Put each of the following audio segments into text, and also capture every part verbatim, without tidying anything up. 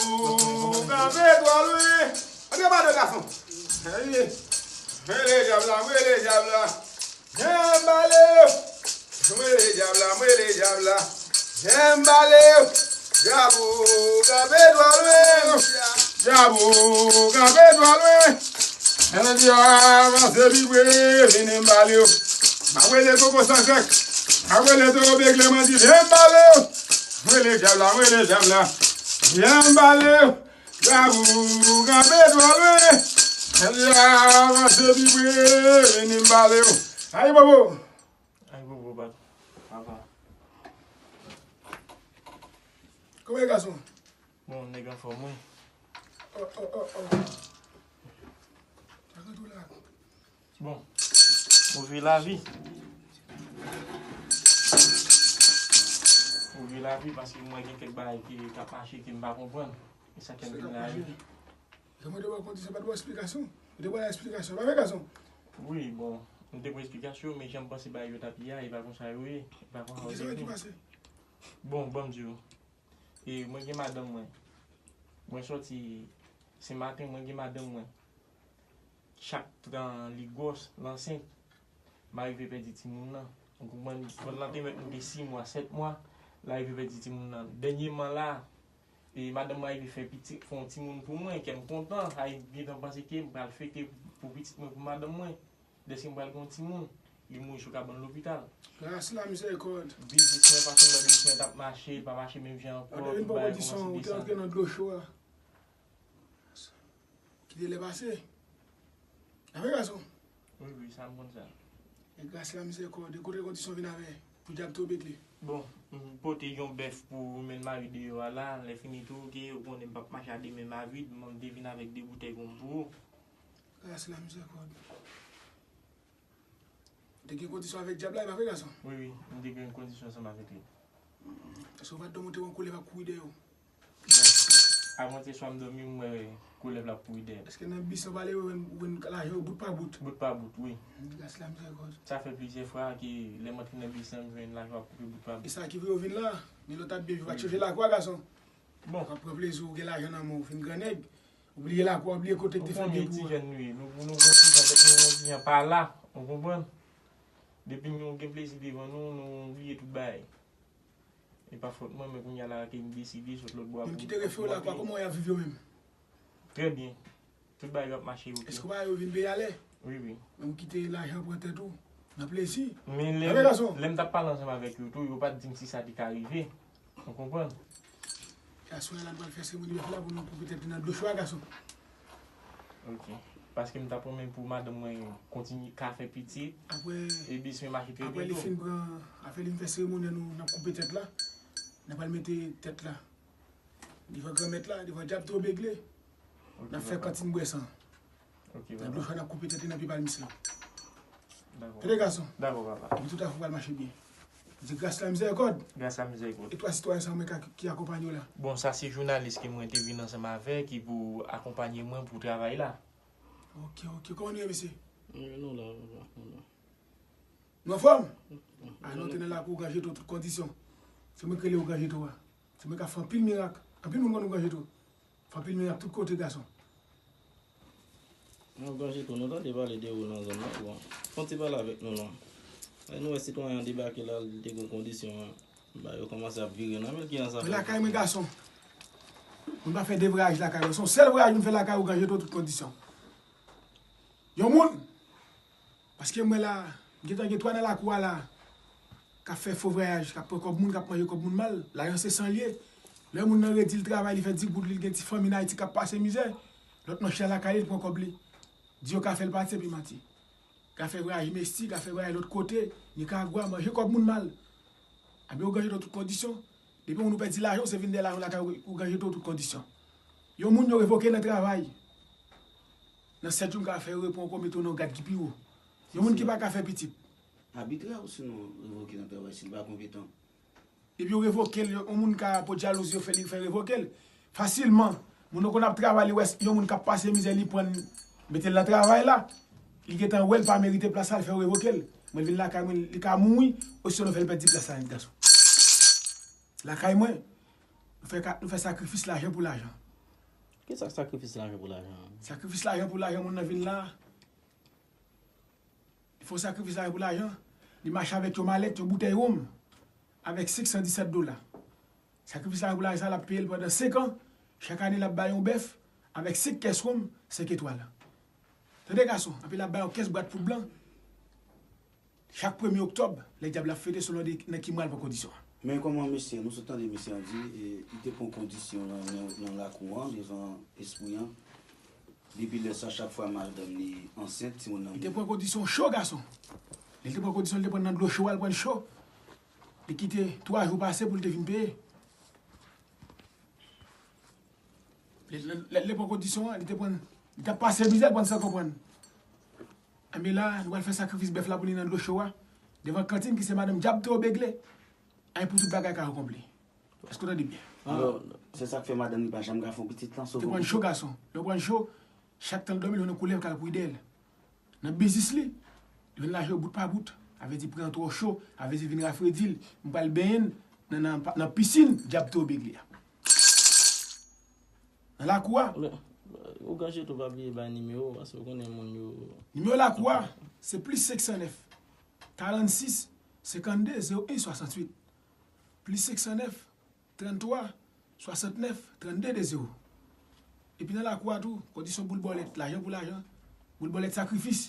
Ou kanpe twò lwen. Antre pa de gason. Ayi. Mwen le dyab la, mwen le dyab la. Jan m bale yo. Mwen le dyab la, mwen le dyab la. Jan m bale yo. Dyab ou kanpe twò lwen. Dyab ou kanpe twò lwen. Jan di a avanse pi pre, vini m bale yo. M ap rele koko san grèk. M ap rele toro begle, mwen di jan m bale yo. Mwen le dyab la, mwen le dyab la. Jan m bale yo. Dyab ou kanpe twò lwen. Jan di a avanse pi pre, vini m bale yo. Ayi bobo. Ay, bobo, pa, papa. Kòman e gason? Bon, nèg anfòm, wi. Oh, oh, oh, oh. Sa k ret ou la? Bon, ou vi lavi. Ou vi lavi paske mwen gen kèk bagay ki, k ap mache ke m pa konprann. E sa k fè m vin la, wi. Yo mande w kondisyon, pa t ba w esplikasyon. Yo te ba w esplikasyon, pa vre gason? Wi, bon, m te ba w esplikasyon, men jan m panse bagay yo t ap ye a, e pa konsa yo ye, e pa konsa yo te vin. Kisa ki pase? Bon, ban m di w. E mwen gen madanm mwen. Mwen sòti se maten, mwen gen madanm mwen. Chak tan li gwòs, l ansent, m arive pèdi timoun nan. Ou konprann? Kòm l te mèt monte sis mwa, sèt mwa, l arive pèdi timoun nan. Dènyèman la, e madanm mwen arive fè pitit, fè yon timoun pou mwen, kè m kontan, sa gentan panse ke m pral fete pou pitit mwen, pou madanm mwen. Dèske m pral gen yon timoun, li mouri sou kabann lopital. Gras la, mizèrikòd. Biznis mwen pa sèlman biznis mwen t ap mache, li pa mache menm jan ankò, tout bagay kòmanse desann. Ou te antre nan dlo cho a. Kite lè pase. Avè gason. Wi, wi, sa m konn sa. E gras la, mizèrikòd, e kote kondisyon vin avè pou dyab tou begle. Bon, m pote yon bèf pou mennen mari deyò a la, lè fini tou, ke ou konnen m p ap mache a de men ma vid, m te vin avèk de boutèy pou m pou ou. Gras la, mizèrikòd. Ou te gen kondisyon avèk dyab la, e pa vre, gason? Wi, wi, m te gen kondisyon ansanm avèk li. Èske w pa t dòmi, w te wè yon koulèv ap kouri dèyè w? Bon, avantyè swa m dòmi, m wè koulèv la ap kouri dèyè m. Èske nan bis ou pale, ou jwenn, ou jwenn lajan yo bout pa bout? Bout pa bout, wi. Gras la, mizèrikòd. Sa fè plizyè fwa ke lè m antre nan bis lan, m jwenn lajan yo ap koupe bout pa bout. E sa ki vre ou vin la? Men lè w t ap byen viv, w pa t chonje lakou a, gason? Bon. W ap pran plezi w, gen lajan nan men w, w vin grannèg. Ou bliye lakou a, bliye kote k te fè byen pou ou. Ou konnen ti jèn nou ye. Nou, nou gon ti jan, tèt nou gon ti jan pa la. Ou konprann? Depi nou gen plezi devan nou, nou bliye tout bagay. E pa fòt mwen, men kounye a la ke m deside sot lòt bò a pou m monte. Moun ki te refere w lakou a, kòman y ap viv yo menm? Trè byen. Tout bagay yo ap mache oke. Èske w pa wè yo vin peye alè? Wi, wi. Men ou kite lajan pran tèt ou nan plezi. Men lè, lè m t ap pale ansanm avèk yo tou, yo pa t di m si sa te ka rive. Ou konprann? E aswè a la, nou pral fè seremoni bèf la pou nou koupe tèt li nan dlo cho a, gason. Ok. Paske m t ap renmen pou madanm mwen kontinye ka fè pitit. Apre, e biznis mwen mache trè byen tou. Apre li fin pran, apre li fin fè seremoni an, nou, n ap koupe tèt la. N ap al mete tèt la devan Granmèt la, devan dyab tou begle. Ok, papa. N ap fè kantin bwè san. Ok, papa. Nan dlo cho a, n ap koupe tèt li nan pye palmis lan. Dakò. Tande gason. Dakò, papa. Epi tout afè w pral mache byen. Di gras la mizèrikòd. Gras la mizèrikòd. E twa sitwayen sa mwen ka, ki akonpanye w la? Bon, sa se jounalis ke mwen te vin ansanm avèk, ki pou akonpanye mwen pou travay la. Ok, ok. Kòman nou ye, mesye? Nou la, nou la, nou la. Nou anfòm? A, nou te nan lakou Gran Jeto tout kondisyon. Se mwen k rele w Gran Jeto a. Se mwen k ap fè anpil mirak. Anpil moun konn ou Gran Jeto. Fè anpil mirak tout kote, gason. Nan Gran Jeto, nou tande pale de ou nan zòn nan, bon. Fè yon ti pale avèk nou, non. E nou wè sitwayen an debake la, li te gen kondisyon an. Ba yo kòmanse ap vire nan men l, ki jan sa fè? Mwen lakay mwen, gason. Mwen pa fè de vwayaj lakay mwen. Se yon sèl vwayaj mwen fè lakay ou Gran Jeto tout kondisyon. Yon moun. Paske mwen la, m gentan gen twa nan lakou a la, k ap fè fo vwayaj, k ap pran kòb moun, k ap manje kòb moun mal. Lajan se san l ye. Lè moun nan redi l travay, li fè di goud li, l gen ti fanmi nan Ayiti k ap pase mizè. Lòt nan chita lakay li, li pran kòb li. Di yo ka fè l pati, epi manti. Ka fè vwayaj Mesti, ka fè vwayaj lòt kote, Nikaragwa, manje kòb moun mal. Anben ou Gran Jeto tout kondisyon. Depi moun ou pèdi lajan, se vin dèyè lajan lakay ou Gran Jeto tout kondisyon. Yon moun yo revoke nan travay. Nan sèt jou m ka fè yo repran ankò, mete w nan yon gad ki pi wo. Yon moun ki pa ka fè pitit. Abitrè, ou sinon revoke nan travay si l pa konpetan. Epi yo revoke l, yon moun ka, pou jalouzi yo fè, li fè revoke l. Fasilman, moun nan konn ap travay, li wè yon moun k ap pase mizè, li pran l, mete l nan travay la. Li gentan wè l pa merite plas la, l fè yo revoke l. Mwen vin lakay mwen, li ka mouri, osinon nou fè l pèdi plas la nèt, gason. Lakay mwen, nou fè ka, nou fè sakrifis lajan pou lajan. Ki sa k sakrifis lajan pou lajan? Sakrifis lajan pou lajan, moun nan vin la. Li fè yon sakrifis lajan pou lajan. Li mache avèk yon malèt, yon boutèy wonm, avèk senk san disèt dola. Sakrifis lajan pou lajan sa, l ap peye l pandan senk an. Chak ane, l ap bay yon bèf avèk senk kès wonm, senk etwal. Tande, gason, epi l ap bay yon kès bwat poud blan. Chak premye oktòb, lè dyab la ap fete, selon de nan ki mwa l pran kondisyon an. Men kòman mesye, nou sot tande mesye an di, e, li te pran kondisyon nan, nan, nan lakou an, devan espri an. Depi lè sa, chak fwa madanm li ansent, timoun nan Li te pran kondisyon cho, gason. Lè li te pran kondisyon, li te pran nan dlo cho a, l pran cho. Li kite twa jou pase pou l te vin peye. Lè, lè, lè, lè pran kondisyon an, li te pran, li t ap pase mizè, l pran san konprann. Enben la, nou pral fè sakrifis bèf la pou li nan dlo cho a, devan kantin ki se madanm dyab Teo Begle. Ay pou tout bagay ka akonpli. Èske w tande byen? Alò, se sa k fè madanm li pa janm ka fè yon pitit lan, Te pran cho, gason. Lè w pran cho, chak tan l dòmi, l jwenn yon koulèv k al kouri dèyè l. Nan biznis li, li jwenn lajan yo bout pa bout. A vle di, pri an twò cho, a vle di, vin rafredi l. M pral benyen n nan, nan, nan pisin dyab Teo Begle a. Nan lakou a. Ougan Jeto, pa bliye bay nimewo, paske w konnen moun yo. Nimewo lakou a, se plis senk san nèf, karannsis, senkannde, zewo en, swasannwit. Plis senk san nèf, tranntwa, swasantnèf, tranndede, zewo. Epi nan lakou a tou, kondisyon boul bòlèt, lajan pou lajan, boul bòlèt sakrifis.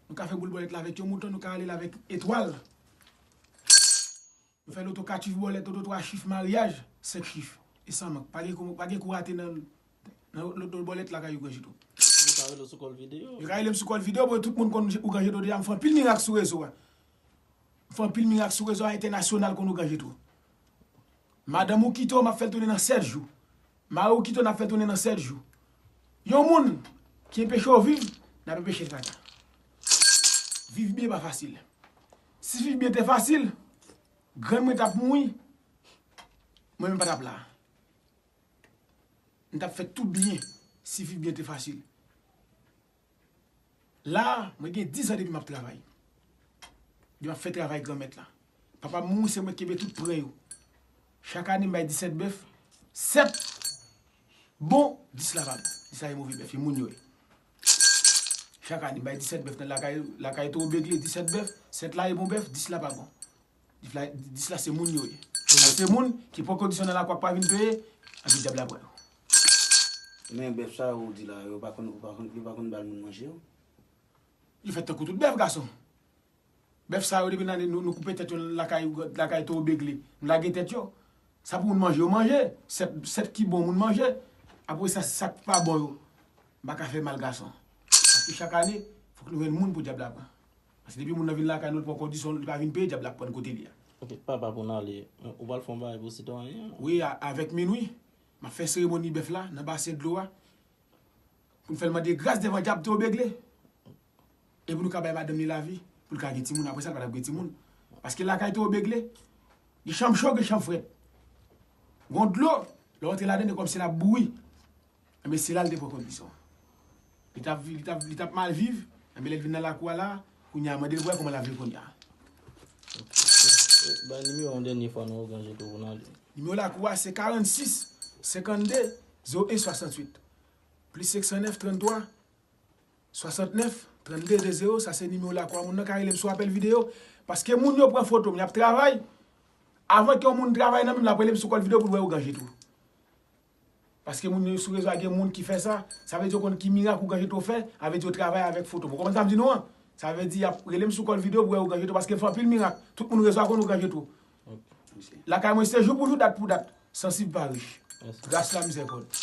Nou ka fè boul bòlèt la avèk yon mouton, nou ka rale l avèk etwal. Nou fè loto kat chif bòlèt, loto twa chif maryaj, senk chif. E san mank. Pa gen kou, pa gen kou rate nan, nan loto bòlèt lakay Ougan Jeto. Yo ka rele w sou kòl videyo. Yo ka rele m sou kòl videyo, bon, tout moun konn Ougan Jeto deja, m fè anpil mirak sou rezo a. M fè anpil mirak sou rezo a, entènasyonal konn Ougan Jeto. Madanm ou kite w, m ap fè l tounen nan sèt jou. Mari w kite w, n ap fè l tounen nan sèt jou. Yon moun ki enpeche w viv, n ap enpeche l pata. Viv byen pa fasil. Si viv byen te fasil, grann mwen t ap mouri, mwen menm pa t ap la. M t ap fè tout byen si viv byen te fasil. La, mwen gen diz an depi m ap travay. Depi m ap fè travay Granmèt la. Papa m mouri, se mwen ki kenbe tout pran yo. Chak ane, m bay disèt bèf, sèt bon, dis la pa bon. Dis la e move bèf, e moun yo ye. Chak ane, m bay disèt bèf nan lakay, lakay Teo Begle, disèt bèf, sèt la e bon bèf, dis la pa bon. Dis la, dis la se moun yo ye. Se moun ki pran kondisyon nan lakou a k pa vin peye, anpi dyab la pran yo. Men bèf sa yo ou di la, yo pa konn, yo pa konn, yo pa konn ba l moun manje yo? Yo fè tankou tout bèf, gason. Bèf sa yo, depi nan nou, nou koupe tèt yo lakay, lakay Teo Begle, nou lage tèt yo. Sa pou moun manje, yo manje. Sèt, sèt ki bon, moun manje. Apre sa, sa k pa bon yo, m pa ka fè mal gason. Paske chak ane, fòk nou jwenn moun pou dyab la pran. Paske depi moun nan vin lakay nou, li pran kondisyon, li pa vin peye, dyab la ap pran kote li a. Ok, papa, pou n ale, ou pral fè yon bagay pou sitwayen an? Wi, a, avèk minwi, m ap fè seremoni bèf la nan basen dlo a. Pou n fè l mande gras devan dyab Teo Begle. E pou nou ka bay madanm li lavi, pou l ka gen timoun, apre sa, l pa t ap gen timoun. Paske lakay Teo Begle, gen chanm cho, gen chanm frèt. Gon dlo, lè w antre ladan, e kòmsi l ap bouyi. Enben, se la l te pran kondisyon. Li t ap, li t ap, li t ap mal viv, enben, lè l vin nan lakou a la, kounye a, mande l pou wè kòman l ap viv kounye a. Bay nimewo w yon dènye fwa non, Ougan Jeto, pou n ale. Nimewo lakou a, se karannsis, senkannde, zewo en, swasannwit. Plis senk san nèf, tranntwa, swasantnèf, tranndede, zewo, sa se nimewo lakou a. Moun nan ka rele m sou apèl videyo. Paske moun yo pran foto m, y ap travay. Avan ke yon moun travay nan men m, l ap rele m sou kòl videyo pou l wè Ougan Jeto. Paske moun yo sou rezo a, gen moun ki fè sa. Sa vle di yo konn ki mirak Ougan Jeto fè, sa vle di yo travay avèk foto m. Ou konprann sa m di nou an? Sa vle di y ap rele m sou kòl videyo pou wè Ougan Jeto, paske m fè anpil mirak. Tout moun rezo a konn Ougan Jeto. Lakay mwen se jou pou jou, dat pou dat. Sansib pa rich. Gras la, mizèrikòd.